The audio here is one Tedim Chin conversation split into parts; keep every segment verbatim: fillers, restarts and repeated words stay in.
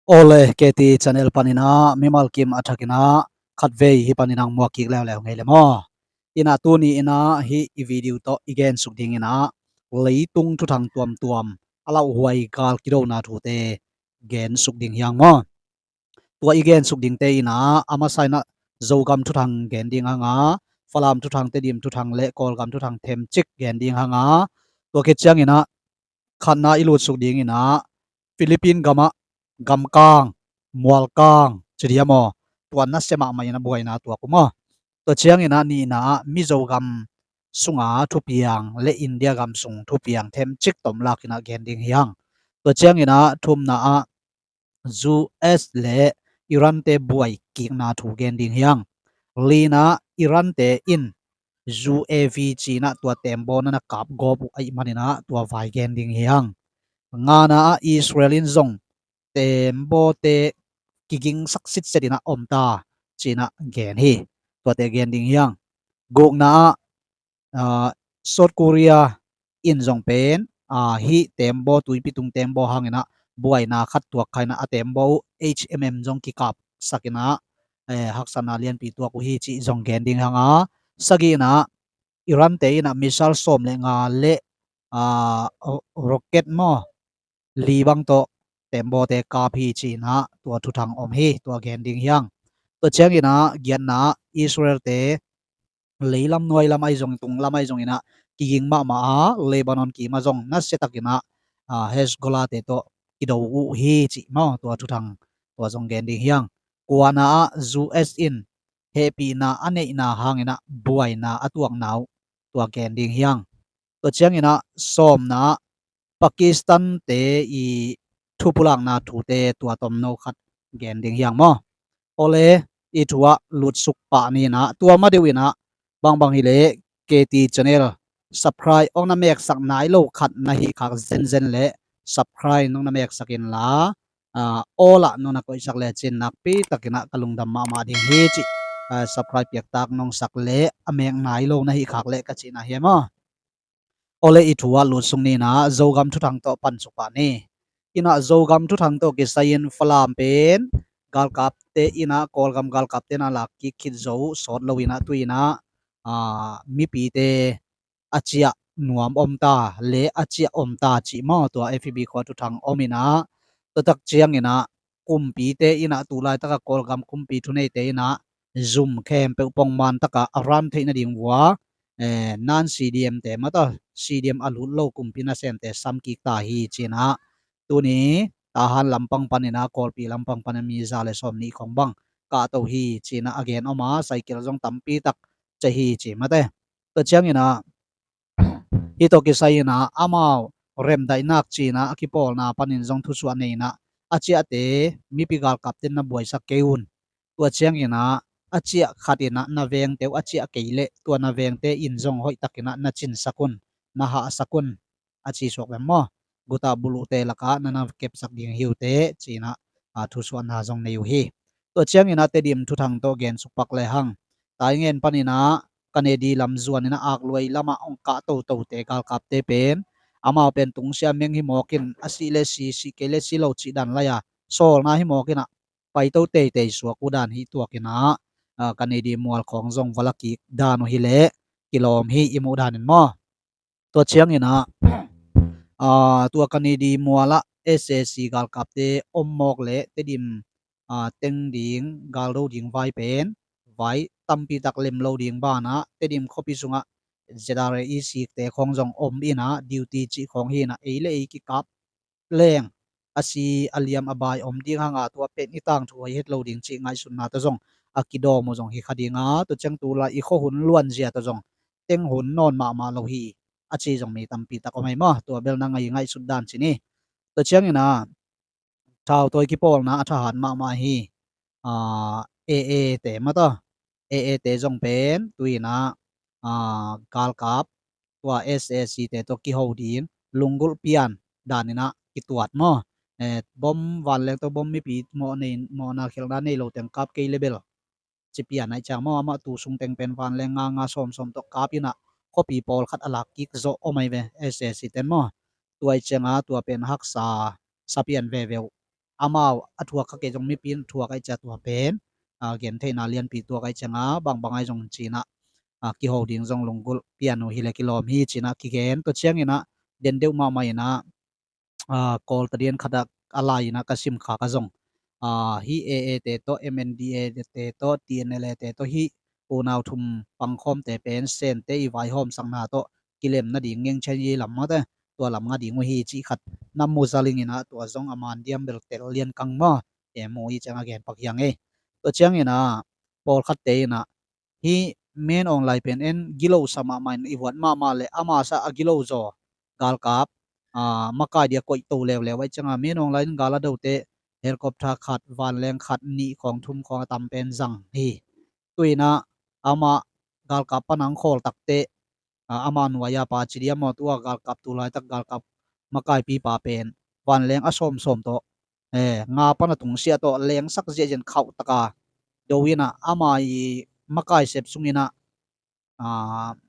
Awle, K T channel panin ah mimal kim a thakin ah khatvei hih panin ah muak kik leuleu ngei le maw. Inah tuni inah hih i video tawh i gensuk ding inah leitung thuthang tuamtuam a lauhuai gal kidona thute gensuk ding hi hang maw. Tua i gensuk dingte inah a masa inah Zogam thuthang gen ding hang a, Falam thuthang, Tedim thuthang le Kawlgam thuthang themcik gen ding hang a, tua khit ciang inah khatna i lutsuk ding inah Philippine gamah gamkang, mualkang ci dia maw, tua nasia mahmah inah buaina tuak uh maw. Tua ciang inah nihna ah Mizo gam sunga thupiang le India gam sung thupiang themcik tomlak inah gen ding hi hang. Tua ciang inah thumna ah U S le Iran te buai kikna thu gen ding hi hang. Lina ah Iran te in U A V ci inah tua tembaw na na kap gawp uh ahih man inah tua vai gen ding hi hang. Ngana ah Israel in zong tembawte kigingsak sitset inah om ta ci inah gen hi. Tuate gen ding hi hang. Gukna ah, aa, South Korea in zong pen, aa, hih tembaw, tuipi tung tembaw hang inah buaina khat tuak kha inah a tembaw uh H M M zong kikapsak inah, eh, haksatna lianpi tuak uh hi cih zong gen ding hang a, sagihna ah Iran te inah missile sawm le nga le, aa, ro-, rocket maw, li bang tawh tembawte kap hi ci inah tua thuthang om hi, tua gen ding hi hang. Tua ciang inah giatna ah Israel te leilam nuailam ahi zong, tunglam ahi zong inah kiging mahmah a, Lebanon kim ah zong nasia tak inah, aa, Hezbollah te tawh kido uh hi cih maw, tua thuthang tua zong gen ding hi hang. Kuana ah U S in hehpihna a neihna hang inah buaina a tuakna uh tua gen ding hi hang. Tua ciang inah sawmna ah Pakistan te i thupulakna thute tua tomno khat gen ding hi hang maw. Awle, i thu ah lutsuk pah ni inah, tua ma deuh inah bangbang hi leh K T channel subscribe hong na meksak nai lo khat na hih khak zenzen le subscribe nong na meksak inla, aa, all ah nong na koihsak lecin nakpi tak inah ka lungdam mahmah ding hi cih, aa, subscribe piaktak nong sak le a mek nai lo na hih khak le ka cihna hi maw. Awle, i thu ah lutsuk ni inah Zogam thuthang tawh pansuk pah ni. Inah Zogam thuthang tawh kisai-in Falam pen galkapte inah Kawlgam galkapte na lak kik khit zo uh sawt lo inah tu inah, aa, mipite a ciah nuam om ta le a ciah om ta cih maw, tua F B khua thuthang om inah, tua tak ciang inah kumpite inah tu laitak a Kawlgam kumpi thuneite inah zum khempeuh pongman tak a a ran theih nading vua, eh, nan C D M te mata, C D M a lut lo kumpi nasemte sam kik ta hi ci inah tuni Tahan lampang pan inah Kawlpi lampang pan a mi za le sawm nih khong bang kahto hi ci inah a gen om a, cycle zong tampi tak ciah hi ci mate. Tua ciang inah hih tawh kisai inah amau remdaihnak ci inah a kipawlna panin zong thusuah nei inah a ciahte mipi galkapte na buaisak kei un. Tua ciang inah a ciah khat inah na vengte uh a ciah kei leh tua na vengte in zong hoih tak inah na cinsak un, na hahsak un, a ci suak bem maw. Guta buluhte lakah na na kepsak ding hi uh teh ci inah, aa, thusuahna zong nei uh hi. Tua ciang inah Tedim thuthang tawh gensuk pak le hang. Taingen pan inah Kanedi lam zuan inah Akluai lamah hong kah totote galkapte pen amau pen tungsia meng hi mawk in a sih le si, sih kei le si lo cih dan lai a sawlna hi mawk inah paito teitei suak uh dan hi tuak inah, aa, Kanedi mual khawng zong va la kik dan uh hi leh kilawm hi i muh dan in maw. Tua ciang inah, aa, tua Kanedi mual ah S A C galkapte om mawk le Tedim, aa, teng ding, galdo ding vai pen vai tampi tak lem lo ding banah Tedim khuapi sungah Z R A i sikte khawng zong om inah duty cih khawng hi inah ei le ei kikap leng a si a liam a bai om ding hang a, tua pen i tangthu hoih het lo ding cih ngaihsutna tawh zong a kidawm uh zong hi kha ding a, tua ciang tu lai i khua hun luanzia tawh zong teng hun nawn mahmah lo hi a ci zong mi tampi tak om hi maw. Tua bel na ngai ngaihsut dan ci ni. Tua ciang inah thautawi kipawlna a thahat mahmah hi. Aa, A A te mata, A A te zong pen tu inah, aa, galkap tua S A C te tawh kiho ding lunggulh pian dan inah kituat maw. Eh, bom vanleng tawh bom mipi mawh nei, mawhna khelhna nei lo teng kap kei le bel ci pian ahih ciang maw, amah tu sung teng pen vanleng nga nga sawm sawm tawh kap inah khuapi pawlkhat a lak kik zawh om ahi ve S A C ten maw. Tua ahih ciang a tua pen haksa sa pian veve uh. amau a thuak kha kei zong mipi in thuak aih cia tua pen a, gentheihna lianpi tuak aih cianga bangbang aih zong cinah a, kiho ding zong lunggulh pian uh hileh kilawm hi cinah kigen. Tua cianginah den deuh mahmah inah a, Kawl tadian khatah a lai inah ka sim kha ka zong a, hi A A te tawh, M N D A te tawh, T N L A te tawh, hi unau thum pangkhawmte pen Sente i vaihawmsakna tawh kilem nading ngengchen yi lam mate tua lam nga ding uh hi cih khat na mu zaling inah tua zong a mandiam bel tel lian kang maw e mu i ciang a gen pak hiang ei. Tua cianginah pawlkhatte inah hi Men Aung Hlaing pen en gilo sa mahmah in i vuat mahmah le ama sa a gilo zaw galkap a, makai dia koih to leuleu aih cianga Men Aung Hlaing in gal a dote helicopter khat, vanleng khat, nih khawng thum khawng a tam pen zang hi. Tuinah ama galkap panang khawl takte a, ama nuai-a pa ci dia maw tua galkap tu laitak galkap makaipi pa pen vanleng a sawmsawm tawh e, nga pan a tungsiah tawh lengsak ziahziah in khauh taka do inah ama i makai sep sunginah a,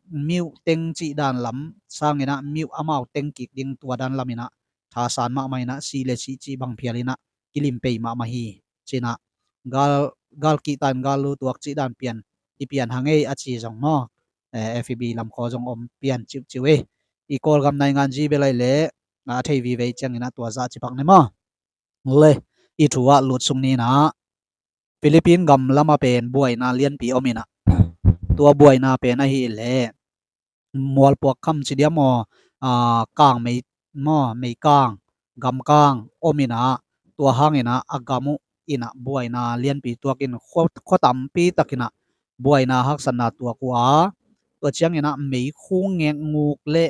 miuh teng cih dan lam sanginah miuh amau teng kik ding tua dan laminah thasan mahmah inah si le si cih bang phial inah kilim pei mahmah hi. Cinah gal, gal kihta in gal lu tuak cih dan pian i pian hang ei a ci zong maw e, F B lam khaw zong om pian ciuhciuh ei. I Kawlgam naingan zi belai le a thei vive cianginah tua zah cipak ne maw le i thu ah lut sung ninah Philippine gam lama pen buaina lianpi om inah tua buaina pen ahi le mualpuak kham ci dia maw a, kang mei maw meikang gamkang om inah tua hang inah a gam uh inah buaina lianpi tuakin khua, khua tampi tak inah buaina haksatna tuak uh a tua cianginah meikhu ngeknguk le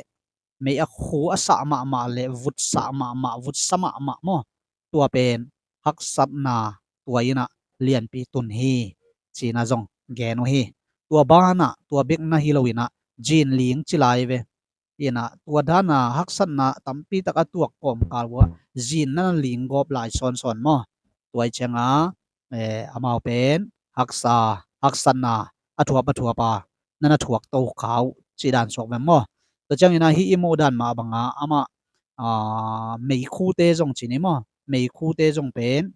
mei a khu a sah mahmah le vut sah mahmah vut sa mahmah maw tua pen haksatna tua inah lianpi tun hi cinah zong gen uh hi. Tua banah tua bek na hi lo inah zinling ci lai ve inah tua dana haksatna tampi tak a tuak kawmkal uh a zinna na ling gawp lai sawnsawn maw tua i cianga e, amau pen haksa, haksatna a thuap a thuap a nana thuak to kha uh cih dan suak vem maw. Tua cianginah hi i muh dan mah banga amah a, meikhute zong ci ni maw meikhute zong pen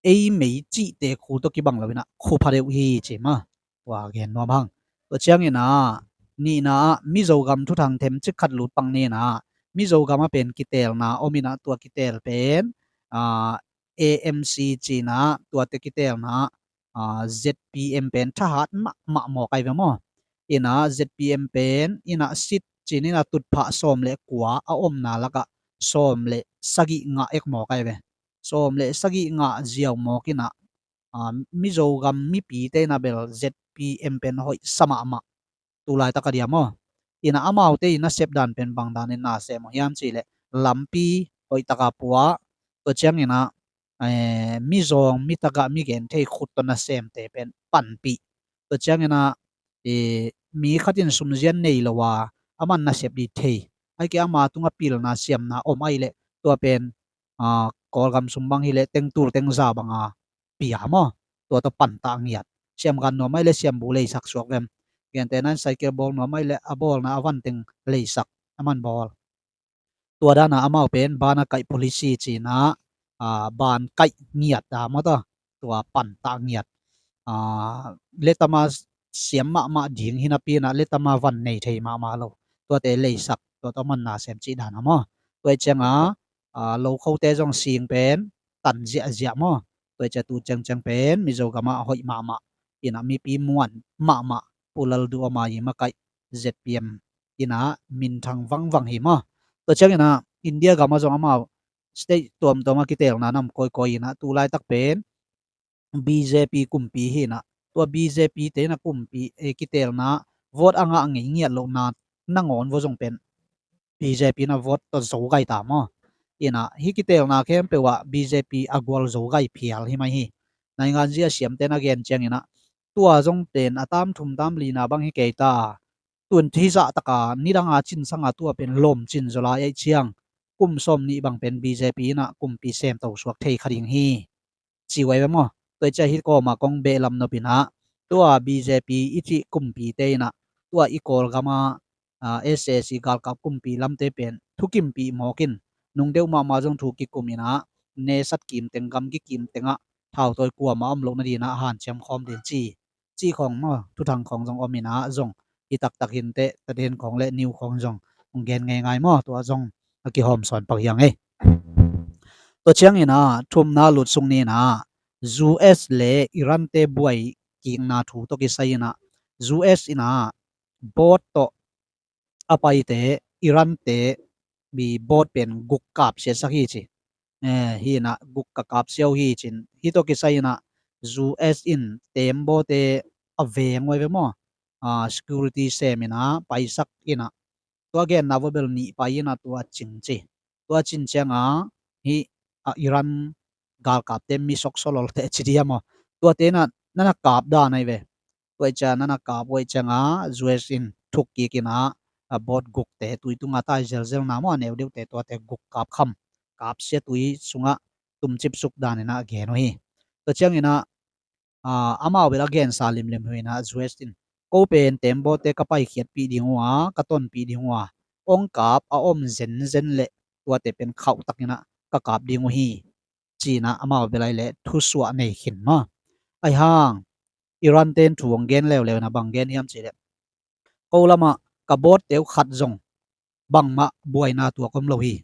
ei mei cihte khu tawh kibang lo inah khu pha deuh hi ci maw tua gen nuam hang. Tua cianginah nihna ah Mizo gam thuthang them cik khat lut pang ninah Mizo gam a pen kitelna om inah tua kitel pen a, A M C cinah tuate kitelna a, Z P M pen thahat mahmah mawk ai ve maw. Inah Z P M pen inah sit cin inah tutphah sawm le kua a omna lakah sawm le sagih ngah ek mawk ai ve. Sawm le sagih ngah ziau mawk inah a, Mizo gam mipite inah bel Z P M pen hoih sa mahmah tu laitak a dia maw. Inah amaute i nasep dan pen bang danin na sem uh hiam cihleh lampi hoih taka pua tua cianginah e, mizawng mitakah migen thei khut tawh nasemte pen panpih tua cianginah e, mi khatin sumzian nei lo a aman nasep dih thei aike ama tungah pilna siamna om aileh tua pen a, Kawlgam sum bang hileh tengtul tengza banga pia maw tua tawh pantah ngiat. Siamgan nuam aileh siambu leisak suak vem. Gentehna in cycle bawl nuam aileh a bawlna a van teng leisak aman bawl. Tua dana amau pen bana kaih policy cinah a, ban kaih ngiat a maw ta tua pantah ngiat a, letama siam mahmah ding hinapinah letama van nei thei mahmah lo tuate leisak tua tawh manna sem cih dana maw. Tua i cianga a, lokhote zong sing pen tan ziahziah maw. Tua i cia tu ciangciang pen Mizo gamah hoih mahmah inah mipi muan mahmah pulal duh ama i makaih Z P M inah minthang vangvang hi maw. Tua cianginah India gamah zong amau state tuamtuamah kitelna nam kawikawi inah tu laitak pen B J P kumpi hinah tua B J P te inah kumpi e, kitelna vote a ngah ngei ngiat lohna nangawn vo zong pen B J P na vote tawh zo gai ta maw. Inah hi kitelna khempeuh ah B J P a gual zo gai phial hi mai hi. Nainganzi a siamte na gen cianginah tua zong pen a tam thum tam lina bang hi kei ta. Tun thizah taka nidanga cinsanga tua pen lawm cin zaw lai aih ciang kum sawm nih bang pen B J P inah kumpi semto suak thei kha ding hi. Ci uh ai ve maw. Tua i cia hi kawma kong behlam nopinah tua B J P i cih kumpite inah tua i Kawlgama a, S A C galkap kumpi lamte pen thukimpih mawkin nungdeuh mahmah zong thu kikum inah nesat kimteng, gam kikim tengah thautawi kuamah om loh nadinah hanciam khawm ding ci, cih khawng maw, thuthang khawng zong om inah zong hi taktak hinteh, taden khawng le new khawng zong hong gen ngeingai maw, tua zong a kihawm sawn pak hiang ei. Tua cianginah thumna lutsuk ninah U S le Iran te buai kikna thu tawh kisai inah U S inah boat tawh a paite Iran te bi boat pen guk kap siasak hi ci. Eh, hi inah guk ka kap siau hi cin. Hi tawh kisai inah U S in tembaw te a veng uai ve maw? Ah, security sem inah paisak inah tua genna vua bel nih pai inah tua cin ci. Tua cin cianga hi, ah, Iran galkapte mi soksolol te ci dia maw? Tuate inah nana kap dan ai ve. Tua i cia nana kap uai cianga U S in thuk kik inah, ah, boat gukte tui tunga tai zelzelna maw, a neu deuhte tuate guk kap kham, kap sia tui sungah tumcip suk dan inah a gen uh hi. Tua cianginah, ah, amau bel a gensa limlim uh inah U S in ko pen tembawte ka paikhiatpih ding uh a, ka tonpih ding uh a, ong kap a om zenzen leh tuate pen khauhtak inah ka kap ding uh hi, ci inah amau bel ai leh thusuah nei khin maw. Ai hang Iran ten thu hong gen leuleu inah bang gen hiam cih leh, ko lamah ka boat teu khat zong bangmah buaina tuak om lo hi.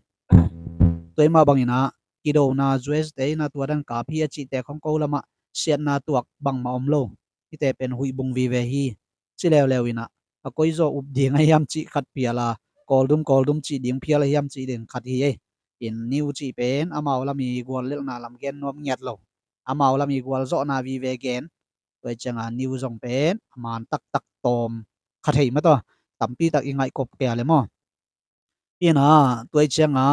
Tua i mah banginah kidona U S te inah tua dan kap hi a cihte khong ko lamah siatna tuak bangmah om lo. Hite pen huih bung vive hi. Ci leuleu inah a koizaw up ding a hiam cih khat phial a, kawldum kawldum cih ding phial a hiam cih ding khat hi ei. In new cih pen amau lam i guallelhna lam gen nuam ngiat lo. Amau lam i gualzawhna vive gen. Tua i cianga new zong pen a man taktak tawm kha thei mataw. Tampi tak i ngaihkop kei a le maw. Inah tua i cianga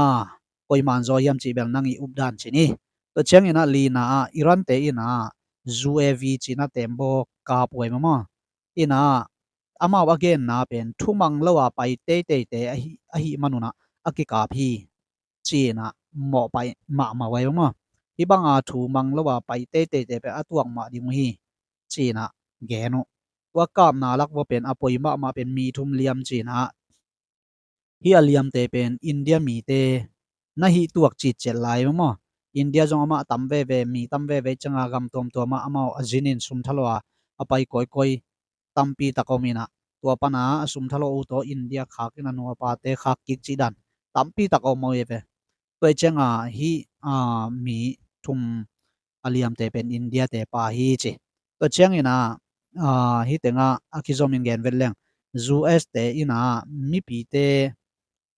koi man zaw hiam cih bel nang i updan cin hi. Tua cianginah lina ah Iran te inah U A V cinah tembaw kap uai mamaw. Inah amau a genna pen thumang lo a pai teiteite ahi, ahi manunah a kikap hi. Cinah mawhpaih mahmah uai mamaw. Hi banga thumang lo a pai teiteite pen a tuak mah ding uh hi. Cinah gen uh. Tua kapna lak vua pen a poi mahmah pen mi thum liam cinah hi a liamte pen India mite na hih tuak citciat lai mamaw. India zong amah tam veve, mi tam veve cianga gam tuamtuamah amau a zinin sum thalo a, a pai kawikawi tampi tak om inah tua pana a sum thalo uh tawh India khak inah nuapate khak kik cih dan tampi tak om uh hi ve. Tua i cianga hih, ah, mi thum a liamte pen India te pa hi ci. Tua cianginah, ah, hih tengah a kizomin gen vet leng U S te inah mipite,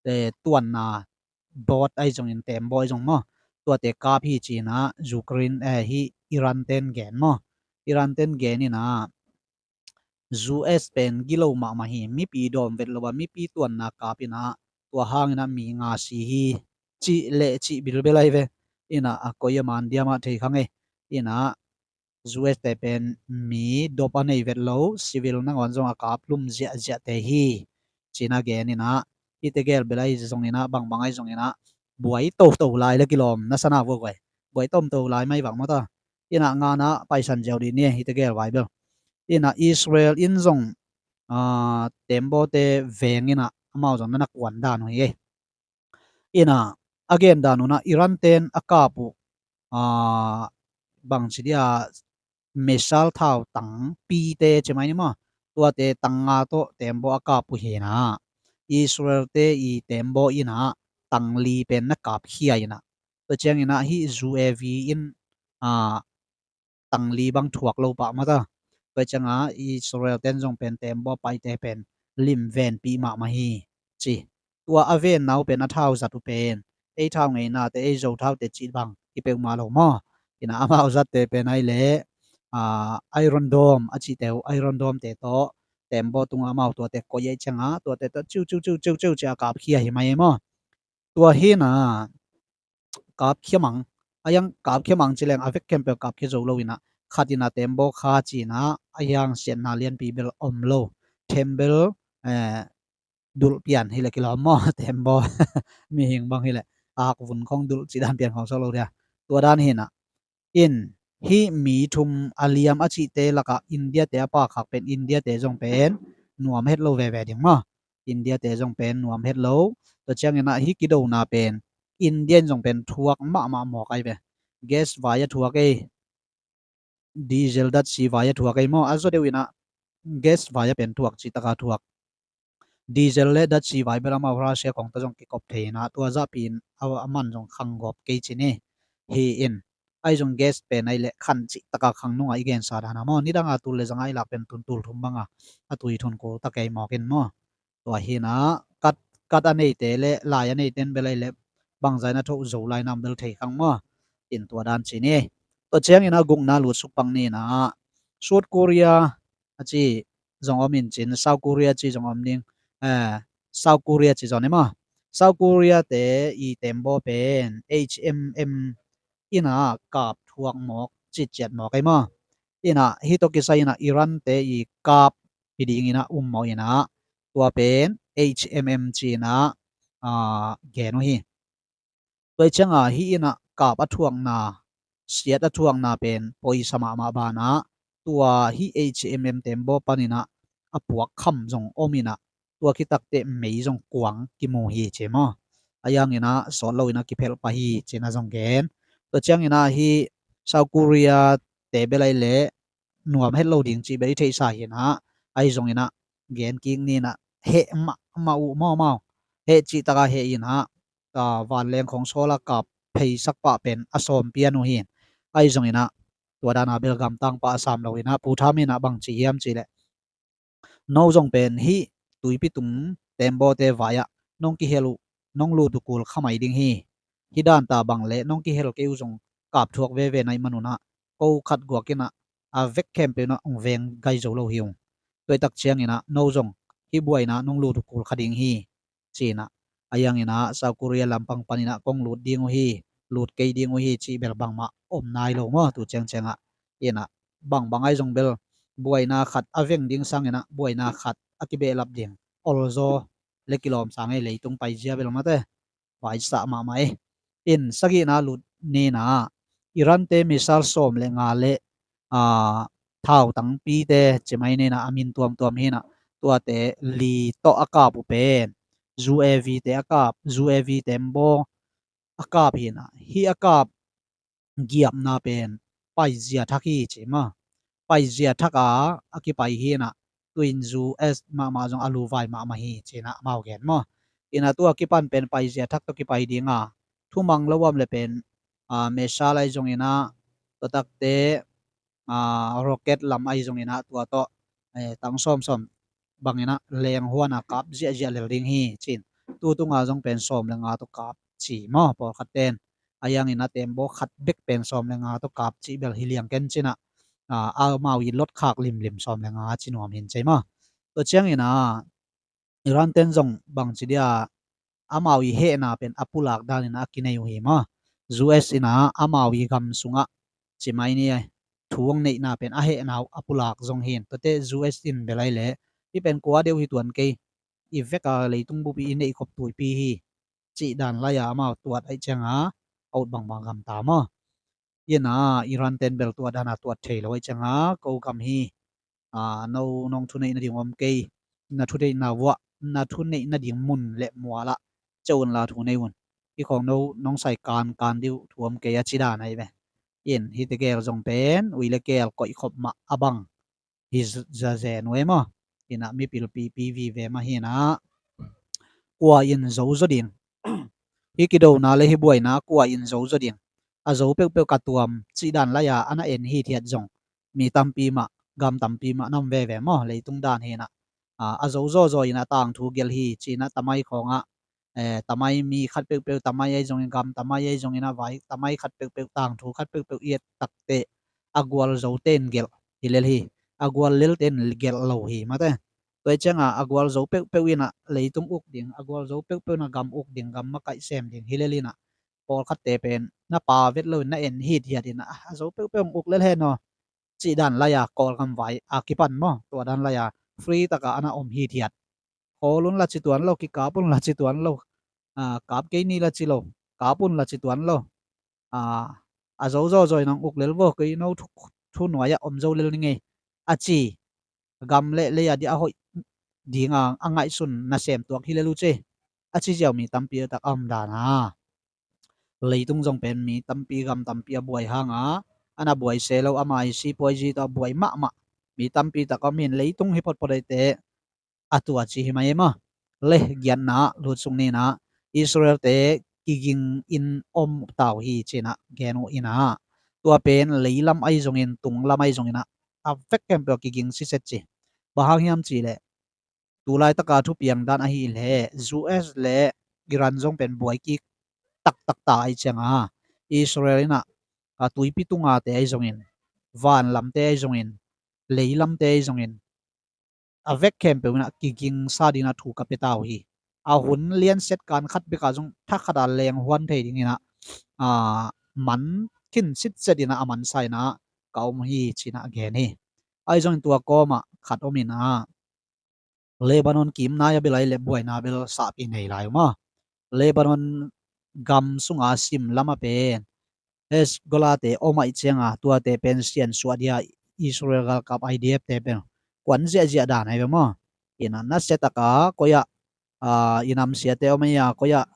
eh, tuanna boat ahi zongin tembaw ahi zong maw, tuate kap hi cinah Ukraine, eh, hih Iran ten gen maw. Iran ten gen inah U S pen gilo mahmah hi, mipi dawm vet lo a mipi tuanna kap inah tua hanginah mi nga si hi. Cih leh cih bilbel ahi ve. Inah a koi a man diamah thei kha ngei. Inah U S te pen mi dop a nei vet lo, civil nangawn zong a kap lum ziahziahte hi. Cinah gen inah hihte gel bel ahi zonginah bangbang ahi zonginah buai toto lai le kilawm na sana vuaguai. Buai tomto lai mai vak mawta. Inah nganah paisan ziau dih ni hihte gel vai bel. Inah Israel in zong, ah, tembawte veng inah amau zong nana kuan dan uh hi ei. Inah a gen dan unah Iran ten a kap uh, ah, bangci dia missile thau tang pite ci mai ni maw. Tuate tang nga tawh tembaw a kap uh hinah Israel te i tembaw inah tang li pen na kapkhia inah. Tua cianginah hih U A V in, ah, tang li bang thuak lo pah mata. Tua cianga Israel ten zong pen tembaw paite pen lim venpih mahmah hi ci. Tua a venna uh pen a thau zat uh pen ei thau ngeinate ei Zo thaute cih bang hi peuhmah lo maw. Inah amau zatte pen ai leh, ah, Iron Dome a cihte uh, Iron Dome te tawh tembaw tungah amau tuate koih aih cianga tuate tawh ciu ciu ciu ciu ciu cia kapkhia hi mai ei maw. Tua hinah kapkhia mang, a hiang kapkhia mang ci leng a vek khempeuh kapkhia zo lo inah khat inah tembaw kha cinah a hiang siatna lianpi bel om lo. Thembel, eh, dulh pian hileh kilawm maw, tembaw mihing bang hileh akvun khong dulh cih dan pian khong sawh lo dia. Tua dan hinah in hih mi thum a liam a cihte lakah India te a pakhak pen India te zong pen nuam het lo veve ding maw. India te zong pen nuam het lo. Tua cianginah hih kidona pen India in zong pen thuak mahmah mawk ai ve. Gas vai a thuak ei, diesel datsi vai a thuak ei maw, a zaw deuh inah gas vai a pen thuak, cih taka thuak. Diesel le datsi vai bel amau Russia kong tawh zong kikop thei inah tua zahpi in a, a man zong khang gawp kei ci ni. Hi in, ai zong gas pen ai leh khan cih taka khang nungah i gensa dana maw, nidanga tul le zanga i lak pen tun tul thum banga a tui thun kul ta kei mawk in maw. Tua hinah kat, kat a neite le lai a neite in bel ai leh bangzah inah thoh zo lai nam bel thei khang maw. In tua dan ci ni. Tua ciangin a gukna lutsuk pang ni inah South Korea a ci zong om in cin, South Korea ci zong om ding. Eh, South Korea ci zong ni maw. South Korea te i tembaw pen H M M inah kap thuak mawk, citciat mawk ei maw. Inah hih tawh kisai inah Iran te i kap hi ding inah um mawk inah tua pen H M M ci inah, ah, gen uh hi. Tua hi cianga hih inah kap a thuakna, siat a thuakna pen poisa mahmah banah tua hih H M M tembaw pan inah a puak kham zong om inah tua khit takteh mei zong kuang kimu hi ci maw. A yang inah sawt lo inah kiphelh pah hi ci inah zong gen. Tua ciang inah hih South Korea te bel ai leh nuam het lo ding cih bel i theihsa hi inah, ai zong inah gen kik ni inah heh mahmah uh maw maw. Heh cih taka heh inah, ah, vanleng khong sawla kap pheisak pah pen a sawm pian uh hi. Ai zong inah tua dana bel gamtang pah a sam lo inah Pu Tham inah bang ci hiam cih leh, no zong pen hih tuipi tung tembawte vai-ah nong kihel uh, nong lut uh kul kha mai ding hi. Hih danta bang leh nong kihel kei uh zong kap thuak veve nai man unah ko khat guak inah a vek khempeuh inah hong veng gai zo lo hi ung. Tua hi tak ciang inah no zong hih buaina nong lut uh kul kha ding hi. Ci inah a yang inah South Korea lampang pan inah kong lut ding uh hi, lut kei ding uh hi cih bel bangmah om nai lo maw tu ciangciangah. Inah bangbang ai zong bel buaina khat a veng ding sang inah buaina khat a kibehlap ding olzaw le kilawm sang ei, leitung paizia bel mate vaisah mahmah ei. In sagihna lut ni inah Iran te missile sawm le nga le, ah, thau tangpite ci mai ni inah a min tuamtuam hi inah tuate li tawh a kap uh pen U A V te a kap, U A V tembaw a kap hi inah hih a kap giapna pen paizia thak hi ci maw. Paizia thak a a kipai hi inah tuin U S mahmah zong a luvai mahmah hi ci inah amau gen maw. Inah tua kipan pen paizia thak tawh kipai dinga thumang lo om le pen, ah, missile ai zong inah tua takte, ah, rocket lam ai zong inah tua tawh, eh, tang sawmsawm bang inah lenghuana kap ziahziah lel ding hi ci in. Tu tunga zong pen sawm le nga tawh kap ci maw pawlkhat ten. A yang inah tembaw khat bek pen sawm le nga tawh kap cih bel hi liang ken ci inah, ah, amau i lot khak limlim sawm le nga ci nuam hin ci maw. Tua ciang inah Iran ten zong bangci dia amau i hehna pen a pulak dan inah a kinei uh hi maw. U S inah amau i gam sungah ci mai ni, thu hong neihna pen a hehna uh a pulak zong hi in. Tuate U S in bel ai leh hih pen kua deuh hi tuan kei, i veka leitung bup i neihkhop tuipi hi cih dan lai-a amau tuat ai cianga a ut bangbang gamta maw. Inah Iran ten bel tuat dana tuat thei lo ai cianga ko gam hi. Ah, no nong thuneih nading om kei, na thuneihna vuah, na thuneih nading mun le mualah ceu unla thu nei un. Hih khong no nong sai kankan dih uh thu om kei a ci dan ai ve. In hihte gel zong pen ui le kel koihkhop mah a bang hi zazen uh ei maw. Inah mipil pipi vive mah hi inah kua in zo zaw ding, hih kidona le hih buaina kua in zo zaw ding. A zo peuhpeuh ka tuam cih dan lai-a a na en hithiat zong mi tampi mah, gam tampi mah nam veve maw, leitung dan hi inah. Ah, a zo zawzaw inah tangthu gelh hi ci inah tamai khawngah, eh, tamai mi khat peuhpeuh, tamai ai zongin, gam tamai ai zongin, a vai tamai khat peuhpeuh, tangthu khat peuhpeuh i et takteh a gual zote in gelh hi lel hi. A gual lelte in gelh lo hi mate. Tua hi cianga a gual zo peuhpeuh inah leitung uk ding, a gual zo peuhpeuh inah gam uk ding, gam makaih sem ding hi lel inah pawlkhatte pen na pa vet loin na en hithiat inah a zo peuhpeuh hong uk lel hen aw cih dan lai-a Kawlgam vai a kipan maw, tua dan lai-a free taka a na om hithiat. Khawl un la ci tuan lo, kikap un la ci tuan lo, ah, kap kei ni la ci lo, kap un la ci tuan lo. Ah, a zo zawzaw in hong uk lel vo, kei no thu, thu nuai-ah om zo lel ni ngei a ci, gam le lei a dia a hoih dinga a ngaihsun nasem tuak hi lel uh ci a ci ziau mi tampi a tak a om dana. Leitung zong pen mi tampi gam tampi a buai hanga, a na buai se lo, ama i sipuaizi tawh a buai mahmah mi tampi tak om hi in, leitung hi photphot eite a tua ci hi mai e maw. Le giatna lutsuk nina, Israelte kiging in om tau hi cinah gen uh inah, tua pen leilam ahi zongin tunglam ahi zonginah a vek khempeuh a kiging siset ci. Bang hang hiam cihleh, tulaitaka thupiang dan ahi leh U S le Iran zong pen buai kik taktak ta ahi cianga, Israel inah a tuipi tungate ahi zongin, vanlamte ahi zongin, leilamte ahi zongin, a vek khempeuh inah kigingsa dinah thu ka pia tau hi. A hun lianset kan khat beka zong thakhata lenghuan thei dinginah a man khin sitset inah a mansa inah ka om hi cinah gen hi. Ahi zongin tua kawmah khat om inah Lebanon kimnai a bel ahi le buaina bel sahpi nei lai uh maw. Lebanon gam sunga sim lama pen Hezbollah te om ahi cianga, tuate pen siansuah dia Israel galkap I D F te pen kuan ziahziah dan ahi ve maw. Inah nasia taka koiah a, i namsiate om ahi a, koiah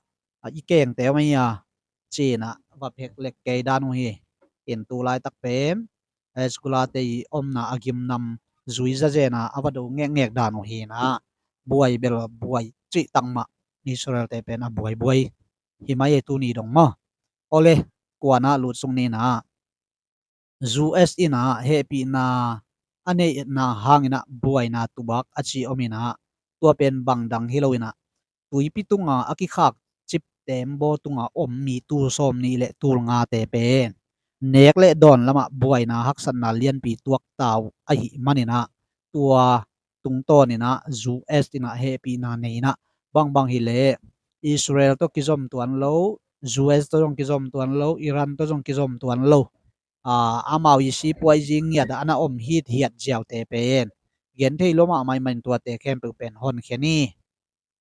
a, i kengte om ahi a, cinah va phek lek kei dan uh hi. In tulaitak pen Hezbollah te i omna a gimnam zui zazena a va do ngekngek dan uh hinah, buai bel buai cih takmah Israel te pen a buaibuai hi mai e tuni dong maw. Ole, kuanah lutsuk ninah U S inah hehpihna a neihna hanginah buaina tubak a ci om inah, tua pen bangdang hi lo inah tuipi tunga a kikhak cip tembaw tunga om mi tul sawm nih le tul ngate pen nek le dawn lamah buaina haksatna lianpi tuak tau ahi maninah, tua tungtawninah U S inah hehpihna nei inah, bangbang hileh Israel tawh kizom tuan lo, U S tawh zong kizom tuan lo, Iran tawh zong kizom tuan lo, a, amau i sipuaizi ngiat a na om hithiat ziaute pen gen thei lo mahmah in, tuate khempeuh pen honkhen hi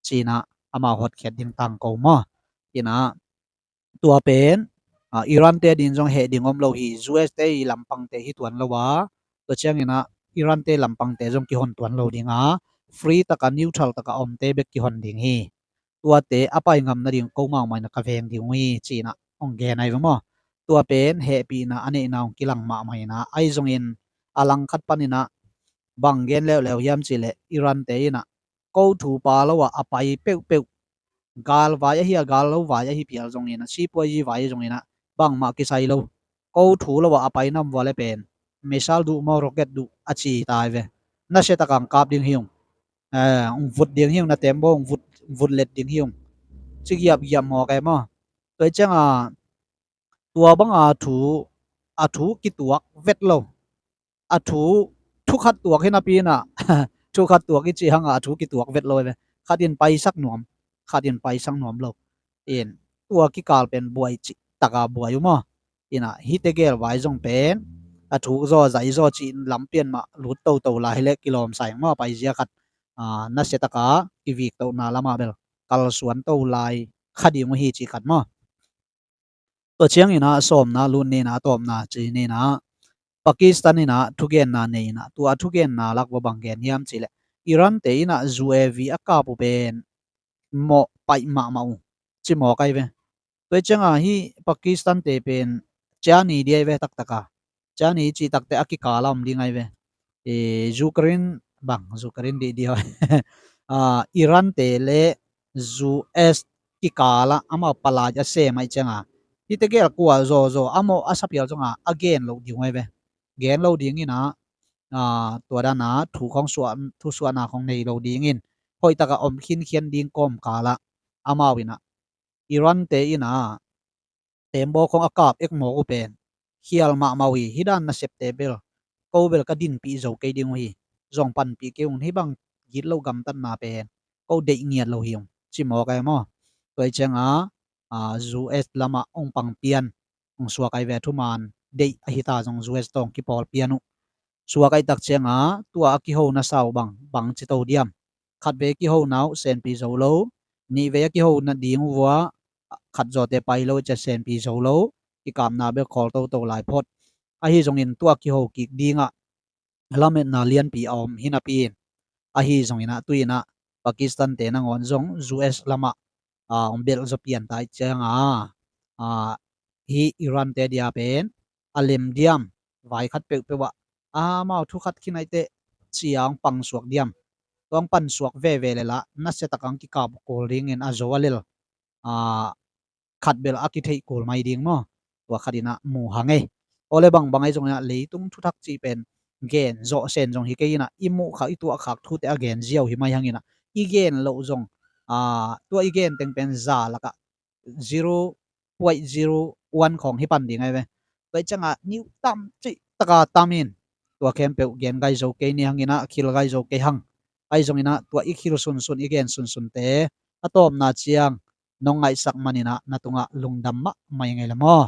cinah amau hotkhiat ding tangko maw. Inah tua pen a, Iran te din zong heh ding om lo hi, U S te i lampangte hi tuan lo a, tua cianginah Iran te lampangte zong kihon tuan lo dinga, free taka neutral taka omte bek kihon ding hi. Tuate a pai ngam nading ko mahmah inah ka veng ding uh hi cinah hong gen ahi ve maw. Tua pen hehpihna a neihna hong kilang mahmah inah, ahi zongin a langkhat paninah bang gen leuleu hiam cihleh, Iran te inah ko thu pa lo ah a pai peuhpeuh, gal vai ahi a, gal lo vai ahi phial zongin a, sipuaizi vai zonginah bangmah kisai lo. Ko thu lo ah a pai nam vua le pen missile duh maw, rocket duh a ci tai ve. Nasia taka hong kap ding hi ung. Eh, hong vut ding hi ung, na tembaw hong vut, vut let ding hi ung. Ci giapgiap mawk e maw. Tua hi cianga tua banga thu, a thu kituak vet lo. A thu, thu khat tuak hi napi inah thu khat tuak i cih hanga a thu kituak vet lo e ve. Khat in paisak nuam, khat in paisak nuam lo. In tua kikal pen buai cih taka buai uh maw. Inah hihte gel vai zong pen a thu zaw zai zaw cih lampian mah lut toto lai hileh kilawmsa ing maw, paizia khat a, nasia taka kiviktohna lamah bel kalsuan to lai kha ding uh hi cih khat maw. Tua cianginah sawmna lut ninah, a tawpna ci ninah Pakistan inah thugenna nei inah, tua a thugenna lak va bang gen hiam cihleh, Iran te inah U A V a kap uh pen mawh paih mahmah uh ci mawk ahi ve. Tua hi cianga hih Pakistan te pen ciani ding ahi ve taktaka. Ciani cih takte a kikala om ding ahi ve. E, Ukraine bang, Ukraine dih dih a, Iran te le U S kikala amau palai a sem ahi cianga, hihte gel kua zawzaw amau a saphial zonga a gen loh ding uh ahi ve. Gen lo dingin a, a, tua dana thu khong suah, thu suahna khong nei lo dingin hoihtaka om khinkhian ding kawmkala amau inah Iran te inah tembaw khong a kap ek mawk uh pen khial mahmah uh hi. Hih dan nasepte bel ko bel ka dinpih zo kei ding uh hi. Zong panpih kei ung, hih bang gitloh gamtatna pen ko deih ngiat lo hi ung ci mawk ahi maw. Tua hi cianga, a, U S lamah hong pang pian, hong suak ahi ve, thuman deih ahi ta zong U S tawh hong kipawl pian uh. Suak ahi tak cianga tua a kiho nasa uh bang, bang ci to diam. Khatvei kiho na uh senpi zo lo, nihvei a kiho nading uh vua khat zawte pai lo, i cia senpi zo lo, kikapna bek khawl toto lai phot. Ahi zongin tua kiho kik dingah lametna lianpi a om hi napi in, ahi zonginah tuinah Pakistan te nangawn zong U S lamah, a, hong belh zaw pian ta i cianga a, hi Iran te dia pen a lem diam, vai khat peuhpeuh ah amau thu khat khin aite cia hong pangsuak diam, tua hong pansuak veve le lah nasia tak hong kikap kul dingin a zo a lel, a, khat bel a kitheih kul mai ding maw? Tua khat in ah mu hang ei. Aw le bangbang ahi zongin ah leitung thuthak cih pen gen zawh sen zong hi kei in ah i muh khak i tuah khak thute a gen ziau hi mai hangin ah i gen loh zong, a, tua i gen teng pen za lakah zero point zero one khawng hi pan ding ahi ve. Tua i ciangah niu tam cih taka tam in tua khempeuh gen gai zo kei ni hangin ah khil gai zo kei hang. Ahi zongin ah tua i khil sunsun i gen sunsunte a tawpna ciang nong ngaihsak manin ah na tungah lungdam mahmah ing ei la maw?